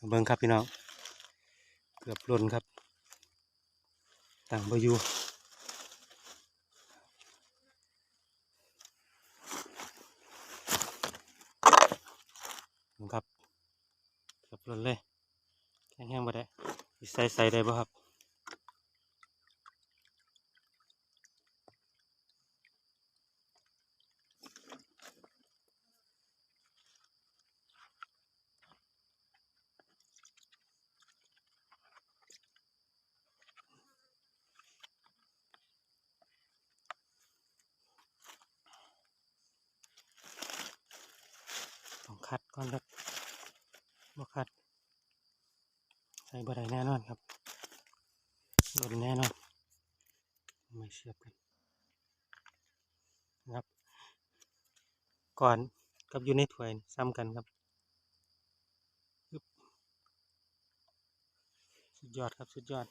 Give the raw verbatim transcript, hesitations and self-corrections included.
เบิ่งครับพี่น้อง เกือบหล่นครับ ตั้งบ่อยู่ ครับ เกือบหล่นเลย แข็งแฮงบ่ได้ สิใส่ใส่ได้บ่ครับ ต้องคัดก่อนครับ บ่คัด ใส่บ่ได้แน่นอนครับ หล่นแน่นอน ไม่เสียบกัน นะครับ ก่อนกับอยู่ในถ้วยซ้ำกันครับ ปึ๊บ สุดยอดครับ สุดยอด